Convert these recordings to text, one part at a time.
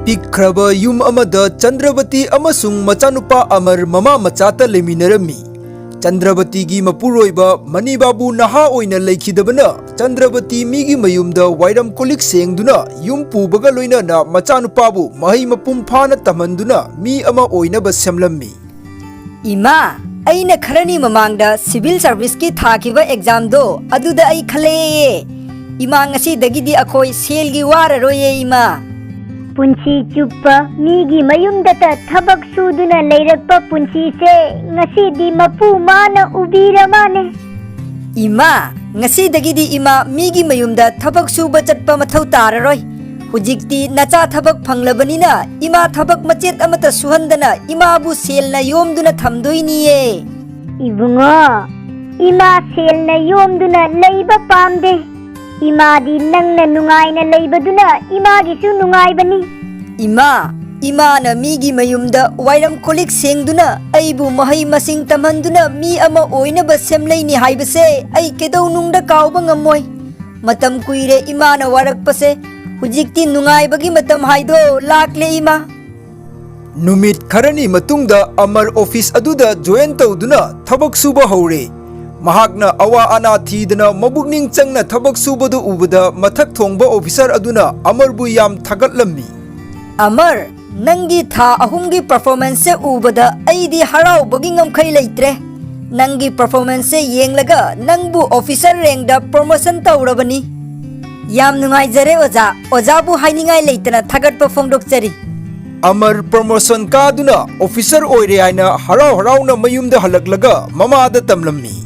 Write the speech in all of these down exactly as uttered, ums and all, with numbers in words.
ꯄꯤꯛꯈ꯭ꯔꯕ ꯌꯨꯝ ꯑꯃꯗ ꯆꯟꯗ꯭ꯔꯕꯇꯤ ꯑꯃꯁꯨꯡ ꯃꯆꯥꯅꯨꯄꯥ ꯑꯃꯔ ꯃꯃꯥ ꯃꯆꯥꯇ ꯂꯩꯃꯤꯟꯅꯔꯝꯃꯤ꯫ ꯆꯟꯗ꯭ꯔꯕꯇꯤꯒꯤ ꯃꯄꯨꯔꯣꯏꯕ ꯃꯅꯤꯕꯥꯕꯨ ꯅꯍꯥ ꯑꯣꯏꯅ ꯂꯩꯈꯤꯗꯕꯅ, ꯆꯟꯗ꯭ꯔꯕꯇꯤ ꯃꯤꯒꯤ ꯃꯌꯨꯝꯗ ꯋꯥꯏꯔꯝ ꯀꯣꯜꯂꯤꯛ ꯁꯦꯡꯗꯨꯅ, ꯌꯨꯝ ꯄꯨꯕꯒ ꯂꯣꯏꯅꯅ ꯃꯆꯥꯅꯨꯄꯥꯕꯨ ꯃꯍꯩ ꯃꯄꯨꯡ ꯐꯥꯅ ꯇꯝꯍꯟꯗꯨꯅ ꯃꯤ ꯑꯃ ꯑꯣꯏꯅꯕ ꯁꯦꯝꯂꯝꯃꯤ꯫ ꯏꯃꯥ, ꯑꯩꯅ ꯈꯔꯅꯤ ꯃꯃꯥꯡꯗ ꯁꯤꯚꯤꯜ ꯁꯥꯔꯚꯤꯁꯀꯤ ꯊꯥꯈꯤꯕ ꯑꯦꯛꯖꯥꯝꯗꯣ, ꯑꯗꯨꯗ ꯑꯩ ꯈꯜꯂꯛꯑꯦ꯫ ꯏꯃꯥ, ꯉꯁꯤꯗꯒꯤꯗꯤ ꯑꯩꯈꯣꯏ ꯁꯦꯜꯒꯤ ꯋꯥꯔꯔꯣꯏꯌꯦ, ꯏꯃꯥ꯫ ꯄꯨꯟꯁꯤ ꯆꯨꯞꯄ ꯃꯤꯒꯤ ꯃꯌꯨꯝꯗꯇ ꯊꯕꯛ ꯁꯨꯗꯨꯅ ꯂꯩꯔꯛꯄ ꯄꯨꯟꯁꯤꯁꯦ ꯉꯁꯤꯗꯤ ꯃꯄꯨ ꯃꯥꯅ ꯎꯕꯤꯔ ꯃꯥꯅꯦ꯫ ꯏꯃꯥ, ꯉꯁꯤꯗꯒꯤꯗꯤ ꯏꯃꯥ ꯃꯤꯒꯤ ꯃꯌꯨꯝꯗ ꯊꯕꯛ ꯁꯨꯕ ꯆꯠꯄ ꯃꯊꯧ ꯇꯥꯔꯔꯣꯏ꯫ ꯍꯧꯖꯤꯛꯇꯤ ꯅꯆꯥ ꯊꯕꯛ ꯐꯪꯂꯕꯅꯤꯅ ꯏꯃꯥ ꯊꯕꯛ ꯃꯆꯦꯠ ꯑꯃꯠꯇ ꯁꯨꯍꯟꯗꯅ ꯏꯃꯥꯕꯨ ꯁꯦꯜꯅ ꯌꯣꯝꯗꯨꯅ ꯊꯝꯗꯣꯏꯅꯤꯌꯦ꯫ ꯏꯕꯨꯡꯉꯣ, ꯏꯃꯥ ꯁꯦꯜꯅ ꯌꯣꯝꯗꯨꯅ ꯂꯩꯕ ꯄꯥꯝꯗꯦ꯫ ꯏꯃꯥꯗꯤ ꯅꯪꯅ ꯅꯨꯡꯉꯥꯏꯅ ꯂꯩꯕꯗꯨꯅ ꯏꯃꯥꯒꯤꯁꯨ ꯅꯨꯡꯉꯥꯏꯕꯅꯤ꯫ ꯏꯃꯥ, ꯏꯃꯥꯅ ꯃꯤꯒꯤ ꯃꯌꯨꯝꯗ ꯋꯥꯏꯔꯝ ꯀꯣꯜꯂꯤꯛ ꯁꯦꯡꯗꯨꯅ ꯑꯩꯕꯨ ꯃꯍꯩ ꯃꯁꯤꯡ ꯇꯝꯍꯟꯗꯨꯅ ꯃꯤ ꯑꯃ ꯑꯣꯏꯅꯕ ꯁꯦꯝꯂꯩꯅꯤ ꯍꯥꯏꯕꯁꯦ ꯑꯩ ꯀꯩꯗꯧꯅꯨꯡꯗ ꯀꯥꯎꯕ ꯉꯝꯃꯣꯏ꯫ ꯃꯇꯝ ꯀꯨꯏꯔꯦ ꯏꯃꯥꯅ ꯋꯥꯔꯛꯄꯁꯦ꯫ ꯍꯧꯖꯤꯛꯇꯤ ꯅꯨꯡꯉꯥꯏꯕꯒꯤ ꯃꯇꯝ ꯍꯥꯏꯗꯣ ꯂꯥꯛꯂꯦ, ꯏꯃꯥ꯫ ꯅꯨꯃꯤꯠ ꯈꯔꯅꯤ ꯃꯇꯨꯡꯗ ꯑꯃꯔ ꯑꯣꯐꯤꯁ ꯑꯗꯨꯗ ꯖꯣꯏꯟ ꯇꯧꯗꯨꯅ ꯊꯕꯛ ꯁꯨꯕ ꯍꯧꯔꯦ꯫ ꯃꯍꯥꯛꯅ ꯑꯋꯥ ꯑꯅꯥ ꯊꯤꯗꯅ ꯃꯕꯨꯛꯅꯤꯡ ꯆꯪꯅ ꯊꯕꯛ ꯁꯨꯕꯗꯨ ꯎꯕꯗ ꯃꯊꯛ ꯊꯣꯡꯕ ꯑꯣꯐꯤꯁꯔ ꯑꯗꯨꯅ ꯑꯃꯔꯕꯨ ꯌꯥꯝ ꯊꯥꯒꯠꯂꯝꯃꯤ꯫ ꯑꯃꯔ, ꯅꯪꯒꯤ ꯊꯥ ꯑꯍꯨꯝꯒꯤ ꯄꯔꯐꯣꯔꯃꯦꯟꯁꯁꯦ ꯎꯕꯗ ꯑꯩꯗꯤ ꯍꯔꯥꯎꯕꯒꯤ ꯉꯝꯈꯩ ꯂꯩꯇ꯭ꯔꯦ꯫ ꯅꯪꯒꯤ ꯄꯔꯐꯣꯔꯃꯦꯟꯁꯁꯦ ꯌꯦꯡꯂꯒ ꯅꯪꯕꯨ ꯑꯣꯐꯤꯁꯔ ꯔꯦꯡꯗ ꯄ꯭ꯔꯣꯃꯣꯁꯟ ꯇꯧꯔꯕꯅꯤ꯫ ꯌꯥꯝ ꯅꯨꯡꯉꯥꯏꯖꯔꯦ ꯑꯣꯖꯥ꯫ ꯑꯣꯖꯥꯕꯨ ꯍꯥꯏꯅꯤꯡꯉꯥꯏ ꯂꯩꯇꯅ ꯊꯥꯒꯠꯄ ꯐꯣꯡꯗꯣꯛꯆꯔꯤ꯫ ꯑꯃꯔ ꯄ꯭ꯔꯣꯃꯣꯁꯟ ꯀꯥꯗꯨꯅ ꯑꯣꯐꯤꯁꯔ ꯑꯣꯏꯔꯦ ꯍꯥꯏꯅ ꯍꯔꯥꯎ ꯍꯔꯥꯎꯅ ꯃꯌꯨꯝꯗ ꯍꯜꯂꯛꯂꯒ ꯃꯃꯥꯗ ꯇꯝꯂꯝꯃꯤ꯫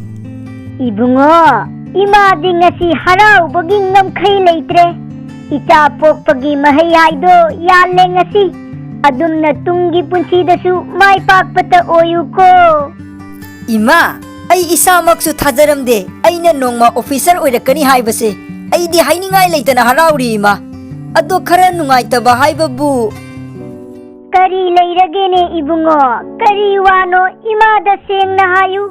ꯏꯕꯨꯡꯉꯣ, ꯏꯃꯥꯗꯤ ꯉꯁꯤ ꯍꯔꯥꯎꯕꯒꯤ ꯉꯝꯈꯩ ꯂꯩꯇ꯭ꯔꯦ꯫ ꯏꯆꯥ ꯄꯣꯛꯄꯒꯤ ꯃꯍꯩ ꯍꯥꯏꯗꯣ ꯌꯥꯜꯂꯦ ꯉꯁꯤ꯫ ꯑꯗꯨꯝꯅ ꯇꯨꯡꯒꯤ ꯄꯨꯟꯁꯤꯗꯁꯨ ꯃꯥꯏ ꯄꯥꯛꯄꯇ ꯑꯣꯏꯌꯨꯀꯣ꯫ ꯏꯃꯥ, ꯑꯩ ꯏꯁꯥꯃꯛꯁꯨ ꯊꯥꯖꯔꯝꯗꯦ ꯑꯩꯅ ꯅꯣꯡꯃ ꯑꯣꯐꯤꯁꯔ ꯑꯣꯏꯔꯛꯀꯅꯤ ꯍꯥꯏꯕꯁꯦ꯫ ꯑꯩꯗꯤ ꯍꯥꯏꯅꯤꯡꯉꯥꯏ ꯂꯩꯇꯅ ꯍꯔꯥꯎꯔꯤ, ꯏꯃꯥ꯫ ꯑꯗꯣ ꯈꯔ ꯅꯨꯡꯉꯥꯏꯇꯕ ꯍꯥꯏꯕꯕꯨ꯫ ꯀꯔꯤ ꯂꯩꯔꯒꯦꯅꯦ ꯏꯕꯨꯡꯉꯣ? ꯀꯔꯤ ꯋꯥꯅꯣ? ꯏꯃꯥꯗ ꯁꯦꯡꯅ ꯍꯥꯏꯌꯨ꯫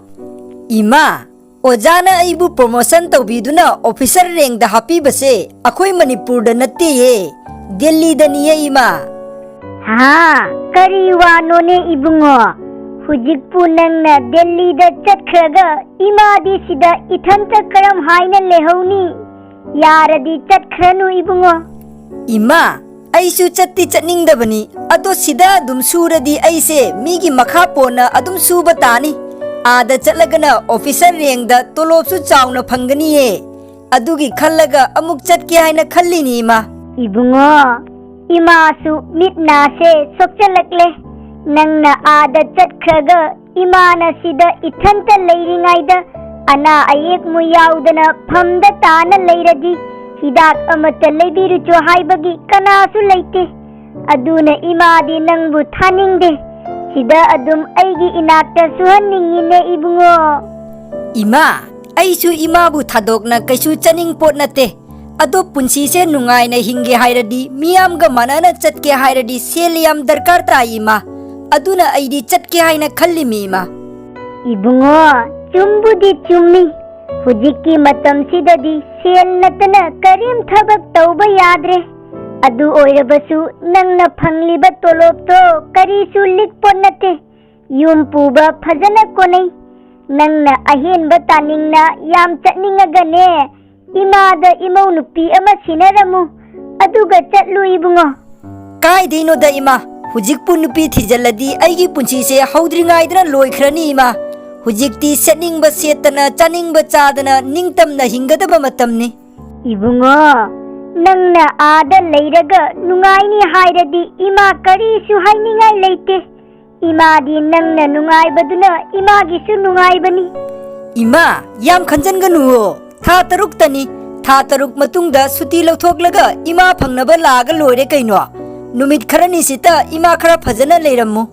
ꯏꯃꯥ, ꯑꯣꯖꯥꯅ ꯑꯩꯕꯨ ꯄ꯭ꯔꯣꯃꯣꯁꯟ ꯇꯧꯕꯤꯗꯨꯅ ꯑꯣꯐꯤꯁꯔ ꯔꯦꯡꯗ ꯍꯥꯞꯄꯤꯕꯁꯦ ꯑꯩꯈꯣꯏ ꯃꯅꯤꯄꯨꯔꯗ ꯅꯠꯇꯦꯌꯦ, ꯗꯦꯜꯂꯤꯗꯅꯤꯌꯦ, ꯏꯃꯥ꯫ ꯍꯥ? ꯀꯔꯤ ꯋꯥꯅꯣꯅꯦ ꯏꯕꯨꯡꯉꯣ? ꯍꯧꯖꯤꯛꯄꯨ ꯅꯪꯅ ꯗꯦꯜꯂꯤꯗ ꯆꯠꯈ꯭ꯔꯒ ꯏꯃꯥꯗꯤ ꯁꯤꯗ ꯏꯊꯟꯇ ꯀꯔꯝ ꯍꯥꯏꯅ ꯂꯩꯍꯧꯅꯤ? ꯌꯥꯔꯗꯤ ꯆꯠꯈ꯭ꯔꯅꯨ ꯏꯕꯨꯡꯉꯣ꯫ ꯏꯃꯥ, ꯑꯩꯁꯨ ꯆꯠꯇꯤ ꯆꯠꯅꯤꯡꯗꯕꯅꯤ, ꯑꯗꯣ ꯁꯤꯗ ꯑꯗꯨꯝ ꯁꯨꯔꯗꯤ ꯑꯩꯁꯦ ꯃꯤꯒꯤ ꯃꯈꯥ ꯄꯣꯟꯅ ꯑꯗꯨꯝ ꯁꯨꯕ ꯇꯥꯅꯤ꯫ ꯑꯥꯗ ꯆꯠꯂꯒꯅ ꯑꯣꯐꯤꯁꯔ ꯔꯦꯡꯗ ꯇꯣꯂꯣꯞꯁꯨ ꯆꯥꯎꯅ ꯐꯪꯒꯅꯤꯌꯦ꯫ ꯑꯗꯨꯒꯤ ꯈꯜꯂꯒ ꯑꯃꯨꯛ ꯆꯠꯀꯦ ꯍꯥꯏꯅ ꯈꯜꯂꯤꯅꯤ, ꯏꯃꯥ꯫ ꯏꯕꯨꯡꯉꯣ, ꯏꯃꯥꯁꯨ ꯃꯤꯠ ꯅꯥꯁꯦ ꯁꯣꯛꯆꯜꯂꯛꯂꯦ꯫ ꯅꯪꯅ ꯑꯥꯗ ꯆꯠꯈ꯭ꯔꯒ ꯏꯃꯥꯅ ꯁꯤꯗ ꯏꯊꯟꯇ ꯂꯩꯔꯤꯉꯩꯗ ꯑꯅꯥ ꯑꯌꯦꯛꯃꯨ ꯌꯥꯎꯗꯅ ꯐꯝꯗ ꯇꯥꯅ ꯂꯩꯔꯗꯤ ꯍꯤꯗꯥꯛ ꯑꯃꯠꯇ ꯂꯩꯕꯤꯔꯨꯆꯣ ꯍꯥꯏꯕꯒꯤ ꯀꯅꯥꯁꯨ ꯂꯩꯇꯦ꯫ ꯑꯗꯨꯅ ꯏꯃꯥꯗꯤ ꯅꯪꯕꯨ ꯊꯥꯅꯤꯡꯗꯦ꯫ ꯁꯤꯗ ꯑꯗꯨꯝ ꯑꯩꯒꯤ ꯏꯅꯥꯛꯇ ꯁꯨꯍꯟꯅꯤꯡꯉꯤꯅꯦ ꯏꯕꯨꯡꯉꯣ꯫ ꯏꯃꯥ, ꯑꯩꯁꯨ ꯏꯃꯥꯕꯨ ꯊꯥꯗꯣꯛꯅ ꯀꯩꯁꯨ ꯆꯠꯅꯤꯡ ꯄꯣꯠ ꯅꯠꯇꯦ꯫ ꯑꯗꯣ ꯄꯨꯟꯁꯤꯁꯦ ꯅꯨꯡꯉꯥꯏꯅ ꯍꯤꯡꯒꯦ ꯍꯥꯏꯔꯗꯤ, ꯃꯤꯌꯥꯝꯒ ꯃꯥꯟꯅꯅ ꯆꯠꯀꯦ ꯍꯥꯏꯔꯗꯤ ꯁꯦꯜ ꯌꯥꯝ ꯗꯔꯀꯥꯔ ꯇꯥꯏ, ꯏꯃꯥ꯫ ꯑꯗꯨꯅ ꯑꯩꯗꯤ ꯆꯠꯀꯦ ꯍꯥꯏꯅ ꯈꯜꯂꯤꯃꯤ, ꯏꯃꯥ꯫ ꯏꯕꯨꯡꯉꯣ, ꯆꯨꯝꯕꯨꯗꯤ ꯆꯨꯝꯃꯤ꯫ ꯍꯧꯖꯤꯛꯀꯤ ꯃꯇꯝꯁꯤꯗꯗꯤ ꯁꯦꯜ ꯅꯠꯇꯅ ꯀꯔꯤꯝ ꯊꯕꯛ ꯇꯧꯕ ꯌꯥꯗ꯭ꯔꯦ꯫ ꯑꯗꯨ ꯑꯣꯏꯔꯕꯁꯨ ꯅꯪꯅ ꯐꯪꯂꯤꯕ ꯇꯣꯂꯣꯞꯇꯣ ꯀꯔꯤꯁꯨ ꯂꯤꯛꯄ ꯅꯠꯇꯦ꯫ ꯌꯨꯝ ꯄꯨꯕ ꯐꯖꯅ ꯀꯣꯟꯅꯩ꯫ ꯅꯪꯅ ꯑꯍꯦꯟꯕ ꯇꯥꯅꯤꯡꯅ ꯌꯥꯝ ꯆꯠꯅꯤꯡꯉꯒꯅꯦ, ꯏꯃꯥꯗ ꯏꯃꯧ ꯅꯨꯄꯤ ꯑꯃ ꯁꯤꯟꯅꯔꯝꯃꯨ, ꯑꯗꯨꯒ ꯆꯠꯂꯨ ꯏꯕꯨꯡꯉꯣ꯫ ꯀꯥꯏꯗꯩꯅꯣꯗ ꯏꯃꯥ, ꯍꯧꯖꯤꯛꯄꯨ ꯅꯨꯄꯤ ꯊꯤꯖꯤꯜꯂꯗꯤ ꯑꯩꯒꯤ ꯄꯨꯟꯁꯤꯁꯦ ꯍꯧꯗ꯭ꯔꯤꯉꯩꯗꯅ ꯂꯣꯏꯈ꯭ꯔꯅꯤ ꯏꯃꯥ꯫ ꯍꯧꯖꯤꯛꯇꯤ ꯁꯦꯠꯅꯤꯡꯕ ꯁꯦꯠꯇꯅ, ꯆꯥꯅꯤꯡꯕ ꯆꯥꯗꯅ ꯅꯤꯡꯇꯝꯅ ꯍꯤꯡꯒꯗꯕ ꯃꯇꯝꯅꯤ꯫ ꯏꯕꯨꯡꯉꯣ, ꯅꯪꯅ ꯑꯥꯗ ꯂꯩꯔꯒ ꯅꯨꯡꯉꯥꯏꯅꯤ ꯍꯥꯏꯔꯗꯤ ꯏꯃꯥ ꯀꯔꯤꯁꯨ ꯍꯥꯏꯅꯤꯡꯉꯥꯏ ꯂꯩꯇꯦ꯫ ꯏꯃꯥꯗꯤ ꯅꯪꯅ ꯅꯨꯡꯉꯥꯏꯕꯗꯨꯅ ꯏꯃꯥꯒꯤꯁꯨ ꯅꯨꯡꯉꯥꯏꯕꯅꯤ꯫ ꯏꯃꯥ, ꯌꯥꯝ ꯈꯟꯖꯟꯒꯅꯨꯋꯣ꯫ ꯊꯥ ꯇꯔꯨꯛꯇꯅꯤ꯫ ꯊꯥ ꯇꯔꯨꯛ ꯃꯇꯨꯡꯗ ꯁꯨꯇꯤ ꯂꯧꯊꯣꯛꯂꯒ ꯏꯃꯥ ꯐꯪꯅꯕ ꯂꯥꯛꯑꯒ ꯂꯣꯏꯔꯦ ꯀꯩꯅꯣ꯫ ꯅꯨꯃꯤꯠ ꯈꯔꯅꯤꯁꯤꯇ ꯏꯃꯥ ꯈꯔ ꯐꯖꯅ ꯂꯩꯔꯝꯃꯨ꯫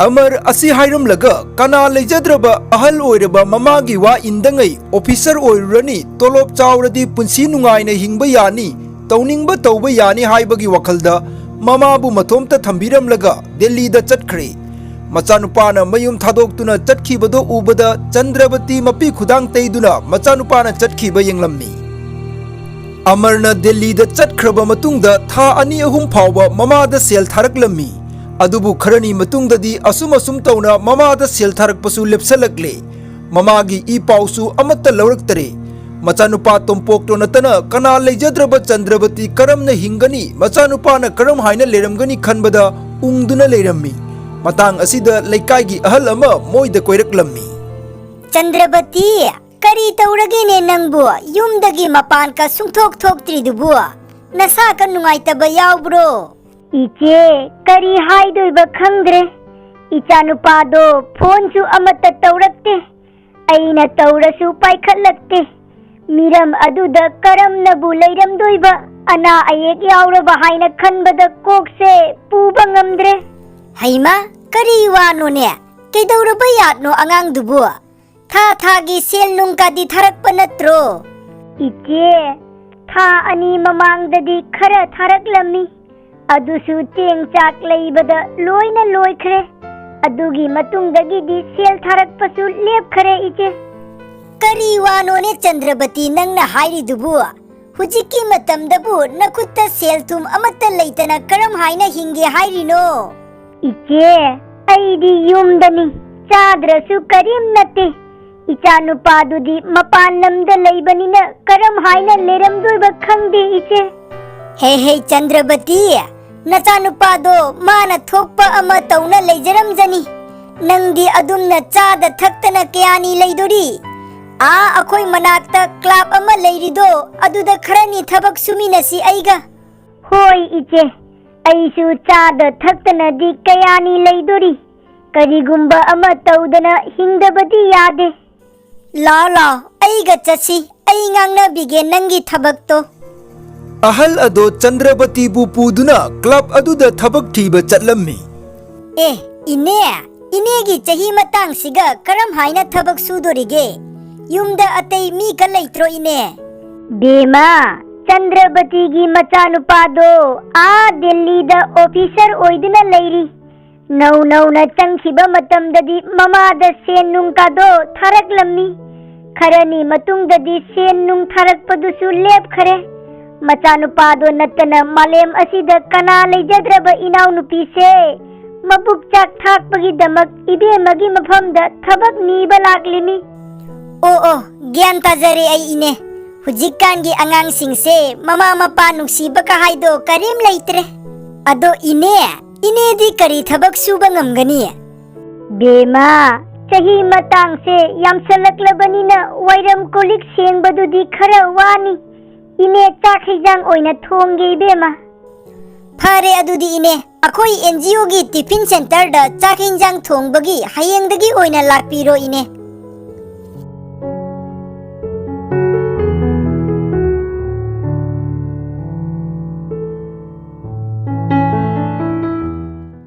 ꯑꯃꯔ ꯑꯁꯤ ꯍꯥꯏꯔꯝꯂꯒ ꯀꯅꯥ ꯂꯩꯖꯗ꯭ꯔꯕ ꯑꯍꯜ ꯑꯣꯏꯔꯕ ꯃꯃꯥꯒꯤ ꯋꯥ ꯏꯟꯗꯉꯩ ꯑꯣꯐꯤꯁꯔ ꯑꯣꯏꯔꯨꯔꯅꯤ, ꯇꯣꯂꯣꯞ ꯆꯥꯎꯔꯗꯤ ꯄꯨꯟꯁꯤ ꯅꯨꯡꯉꯥꯏꯅ ꯍꯤꯡꯕ ꯌꯥꯅꯤ, ꯇꯧꯅꯤꯡꯕ ꯇꯧꯕ ꯌꯥꯅꯤ ꯍꯥꯏꯕꯒꯤ ꯋꯥꯈꯜꯗ ꯃꯃꯥꯕꯨ ꯃꯊꯣꯝꯇ ꯊꯝꯕꯤꯔꯝꯂꯒ ꯗꯦꯜꯂꯤꯗ ꯆꯠꯈ꯭ꯔꯦ꯫ ꯃꯆꯥꯅꯨꯄꯥꯅ ꯃꯌꯨꯝ ꯊꯥꯗꯣꯛꯇꯨꯅ ꯆꯠꯈꯤꯕꯗꯨ ꯎꯕꯗ ꯆꯟꯗ꯭ꯔꯕꯇꯤ ꯃꯄꯤ ꯈꯨꯗꯥꯡ ꯇꯩꯗꯨꯅ ꯃꯆꯥꯅꯨꯄꯥꯅ ꯆꯠꯈꯤꯕ ꯌꯦꯡꯂꯝꯃꯤ꯫ ꯑꯃꯔꯅ ꯗꯦꯜꯂꯤꯗ ꯆꯠꯈ꯭ꯔꯕ ꯃꯇꯨꯡꯗ ꯊꯥ ꯑꯅꯤ ꯑꯍꯨꯝ ꯐꯥꯎꯕ ꯃꯃꯥꯗ ꯁꯦꯜ ꯊꯥꯔꯛꯂꯝꯃꯤ꯫ ꯑꯗꯨꯕꯨ ꯈꯔꯅꯤ ꯃꯇꯨꯡꯗꯗꯤ ꯑꯁꯨꯝ ꯑꯁꯨꯝ ꯇꯧꯅ ꯃꯃꯥꯗ ꯁꯦꯜ ꯊꯥꯔꯛꯄꯁꯨ ꯂꯦꯞꯁꯜꯂꯛꯂꯦ꯫ ꯃꯃꯥꯒꯤ ꯏ ꯄꯥꯎꯁꯨ ꯑꯃꯠꯇ ꯂꯧꯔꯛꯇꯔꯦ꯫ ꯃꯆꯥꯅꯨꯄꯥ ꯇꯣꯝꯄꯣꯛꯇꯣ ꯅꯠꯇꯅ ꯀꯅꯥ ꯂꯩꯖꯗ꯭ꯔꯕ ꯆꯟꯗ꯭ꯔꯕꯇꯤ ꯀꯔꯝꯅ ꯍꯤꯡꯒꯅꯤ? ꯃꯆꯥꯅꯨꯄꯥꯅ ꯀꯔꯝ ꯍꯥꯏꯅ ꯂꯩꯔꯝꯒꯅꯤ ꯈꯟꯕꯗ ꯎꯪꯗꯨꯅ ꯂꯩꯔꯝꯃꯤ꯫ ꯃꯇꯥꯡ ꯑꯁꯤꯗ ꯂꯩꯀꯥꯏꯒꯤ ꯑꯍꯜ ꯑꯃ ꯃꯣꯏꯗ ꯀꯣꯏꯔꯛꯂꯝꯃꯤ꯫ ꯆꯟꯗ꯭ꯔꯕꯇꯤ, ꯀꯔꯤ ꯇꯧꯔꯒꯦꯅꯦ ꯅꯪꯕꯨ? ꯌꯨꯝꯗꯒꯤ ꯃꯄꯥꯟꯒ ꯁꯨꯡꯊꯣꯛ ꯊꯣꯛꯇ꯭ꯔꯤꯗꯨꯕꯨ? ꯅꯁꯥꯒ ꯅꯨꯡꯉꯥꯏꯇꯕ ꯌꯥꯎꯕ꯭ꯔꯣ? ꯏꯆꯦ, ꯀꯔꯤ ꯍꯥꯏꯗꯣꯏꯕ ꯈꯪꯗ꯭ꯔꯦ꯫ ꯏꯆꯥꯅꯨꯄꯥꯗꯣ ꯐꯣꯟꯁꯨ ꯑꯃꯠꯇ ꯇꯧꯔꯛꯇꯦ꯫ ꯑꯩꯅ ꯇꯧꯔꯁꯨ ꯄꯥꯏꯈꯠꯂꯛꯇꯦ꯫ ꯃꯤꯔꯝ ꯑꯗꯨꯗ ꯀꯔꯝꯅꯕꯨ ꯂꯩꯔꯝꯗꯣꯏꯕ? ꯑꯅꯥ ꯑꯌꯦꯛ ꯌꯥꯎꯔꯕ ꯍꯥꯏꯅ ꯈꯟꯕꯗ ꯀꯣꯛꯁꯦ ꯄꯨꯕ ꯉꯝꯗ꯭ꯔꯦ꯫ ꯍꯩꯃꯥ, ꯀꯔꯤ ꯋꯥꯅꯣꯅꯦ? ꯀꯩꯗꯧꯔꯕ ꯌꯥꯠꯅꯣ ꯑꯉꯥꯡꯗꯨꯕꯨ? ꯊꯥ ꯊꯥꯒꯤ ꯁꯦꯜ ꯅꯨꯡꯒꯗꯤ ꯊꯥꯔꯛꯄ ꯅꯠꯇ꯭ꯔꯣ? ꯏꯆꯦ, ꯊꯥ ꯑꯅꯤ ꯃꯃꯥꯡꯗꯗꯤ ꯈꯔ ꯊꯥꯔꯛꯂꯝꯃꯤ꯫ ꯑꯗꯨꯁꯨ ꯆꯦꯡ ꯆꯥꯛ ꯂꯩꯕꯗ ꯂꯣꯏꯅ ꯂꯣꯏꯈ꯭ꯔꯦ꯫ ꯑꯗꯨꯒꯤ ꯃꯇꯨꯡꯗꯒꯤꯗꯤ ꯁꯦꯜ ꯊꯥꯔꯛꯄꯁꯨ ꯂꯦꯞꯈꯔꯦ, ꯏꯆꯦ꯫ ꯀꯔꯤ ꯋꯥꯅꯣꯅꯦ ꯆꯟꯗ꯭ꯔꯕꯇꯤ ꯅꯪꯅ ꯍꯥꯏꯔꯤꯗꯨꯕꯨ? ꯍꯧꯖꯤꯛꯀꯤ ꯃꯇꯝꯗꯕꯨ ꯅꯈꯨꯠꯇ ꯁꯦꯜ ꯊꯨꯝ ꯑꯃꯠꯇ ꯂꯩꯇꯅ ꯀꯔꯝ ꯍꯥꯏꯅ ꯍꯤꯡꯒꯦ ꯍꯥꯏꯔꯤꯅꯣ? ꯏꯆꯦ, ꯑꯩꯗꯤ ꯌꯨꯝꯗꯅꯤ, ꯆꯥꯗ꯭ꯔꯁꯨ ꯀꯔꯤꯝ ꯅꯠꯇꯦ꯫ ꯏꯆꯥ ꯅꯨꯄꯥꯗꯨꯗꯤ ꯃꯄꯥꯟ ꯂꯝꯗ ꯂꯩꯕꯅꯤꯅ ꯀꯔꯝ ꯍꯥꯏꯅ ꯂꯩꯔꯝꯗꯣꯏꯕ ꯈꯪꯗꯦ, ꯏꯆꯦ꯫ ꯍꯦ ꯍꯦ ꯆꯟꯗ꯭ꯔꯕꯇꯤ, ꯅꯆꯥꯅꯨꯄꯥꯗꯣ ꯃꯥꯅ ꯊꯣꯛꯄ ꯑꯃ ꯇꯧꯅ ꯂꯩꯖꯔꯝꯖꯅꯤ꯫ ꯅꯪꯗꯤ ꯑꯗꯨꯝꯅ ꯆꯥꯗ ꯊꯛꯇꯅ ꯀꯌꯥꯅꯤ ꯂꯩꯗꯣꯔꯤ? ꯑꯥ, ꯑꯩꯈꯣꯏ ꯃꯅꯥꯛꯇ ꯀ꯭ꯂꯕ ꯑꯃ ꯂꯩꯔꯤꯗꯣ, ꯑꯗꯨꯗ ꯈꯔꯅꯤ ꯊꯕꯛ ꯁꯨꯃꯤꯟꯅꯁꯤ ꯑꯩꯒ꯫ ꯍꯣꯏ ꯏꯆꯦ, ꯑꯩꯁꯨ ꯆꯥꯗ ꯊꯛꯇꯅꯗꯤ ꯀꯌꯥꯅꯤ ꯂꯩꯗꯣꯔꯤ? ꯀꯔꯤꯒꯨꯝꯕ ꯑꯃ ꯇꯧꯗꯅ ꯍꯤꯡꯗꯕꯗꯤ ꯌꯥꯗꯦ꯫ ꯂꯥꯎ ꯂꯥꯎ, ꯑꯩꯒ ꯆꯠꯁꯤ, ꯑꯩ ꯉꯥꯡꯅꯕꯤꯒꯦ ꯅꯪꯒꯤ ꯊꯕꯛꯇꯣ꯫ ꯑꯍꯜ ꯑꯗꯣ ꯆꯟꯗ꯭ꯔꯕꯇꯤꯕꯨ ꯄꯨꯗꯨꯅ ꯀ꯭ꯂꯕ ꯑꯗꯨꯗ ꯊꯕꯛ ꯊꯤꯕ ꯆꯠꯂꯝꯃꯤ꯫ ꯑꯦ, ꯏꯅꯦ, ꯏꯅꯦꯒꯤ ꯆꯍꯤ ꯃꯇꯥꯡꯁꯤꯒ ꯀꯔꯝ ꯍꯥꯏꯅ ꯊꯕꯛ ꯁꯨꯗꯣꯔꯤꯒꯦ? ꯌꯨꯝꯗ ꯑꯇꯩ ꯃꯤꯒ ꯂꯩꯇ꯭ꯔꯣ ꯏꯅꯦ? ꯕꯦꯃꯥ, ꯆꯟꯗ꯭ꯔꯕꯇꯤꯒꯤ ꯃꯆꯥꯅꯨꯄꯥꯗꯣ ꯑꯥ ꯗꯤꯜꯂꯤꯗ ꯑꯣꯐꯤꯁꯔ ꯑꯣꯏꯗꯨꯅ ꯂꯩꯔꯤ꯫ ꯅꯧ ꯅꯧꯅ ꯆꯪꯈꯤꯕ ꯃꯇꯝꯗꯗꯤ ꯃꯃꯥꯗ ꯁꯦꯟ ꯅꯨꯡ ꯀꯥꯗꯣ ꯊꯥꯔꯛꯂꯝꯃꯤ꯫ ꯈꯔꯅꯤ ꯃꯇꯨꯡꯗꯗꯤ ꯁꯦꯟ ꯅꯨꯡ ꯊꯥꯔꯛꯄꯗꯨꯁꯨ ꯂꯦꯞꯈꯔꯦ꯫ ꯃꯆꯥꯅꯨꯄꯥꯗꯣ ꯅꯠꯇꯅ ꯃꯥꯂꯦꯝ ꯑꯁꯤꯗ ꯀꯅꯥ ꯂꯩꯖꯗ꯭ꯔꯕ ꯏꯅꯥꯎꯅꯨꯄꯤꯁꯦ ꯃꯕꯨꯛ ꯆꯥꯛ ꯊꯥꯛꯄꯒꯤꯗꯃꯛ ꯏꯕꯦꯝꯃꯒꯤ ꯃꯐꯝꯗ ꯊꯕꯛ ꯅꯤꯕ ꯂꯥꯛꯂꯤꯃꯤ꯫ ꯑꯣ, ꯑꯣ, ꯒ꯭ꯌꯥꯟ ꯇꯥꯖꯔꯦ ꯑꯩ, ꯏꯅꯦ꯫ ꯍꯧꯖꯤꯛꯀꯥꯟꯒꯤ ꯑꯉꯥꯡꯁꯤꯡꯁꯦ ꯃꯃꯥ ꯃꯄꯥ ꯅꯨꯡꯁꯤꯕꯒ ꯍꯥꯏꯗꯣ ꯀꯔꯤꯝ ꯂꯩꯇ꯭ꯔꯦ꯫ ꯑꯗꯣ ꯏꯅꯦ, ꯏꯅꯦꯗꯤ ꯀꯔꯤ ꯊꯕꯛ ꯁꯨꯕ ꯉꯝꯒꯅꯤ? ꯕꯦꯝꯃ, ꯆꯍꯤ ꯃꯇꯥꯡꯁꯦ ꯌꯥꯝꯁꯜꯂꯛꯂꯕꯅꯤꯅ ꯋꯥꯏꯔꯝ ꯀꯣꯜꯂꯤꯛ ꯁꯦꯡꯕꯗꯨꯗꯤ ꯈꯔ ꯋꯥꯅꯤ꯫ ꯏꯅꯦ ꯆꯥꯛ ꯍꯤꯟꯖꯥꯡ ꯑꯣꯏꯅ ꯊꯣꯡꯒꯦ ꯏꯕꯦꯝꯃ꯫ ꯐꯔꯦ ꯑꯗꯨꯗꯤ ꯏꯅꯦ, ꯑꯩꯈꯣꯏ ꯑꯦꯟ ꯖꯤ ꯑꯣꯒꯤ ꯇꯤꯐꯤꯟ ꯁꯦꯟꯇꯔꯗ ꯆꯥꯛ ꯍꯤꯟꯖꯥꯡ ꯊꯣꯡꯕꯒꯤ ꯍꯌꯦꯡꯗꯒꯤ ꯑꯣꯏꯅ ꯂꯥꯛꯄꯤꯔꯣ ꯏꯅꯦ꯫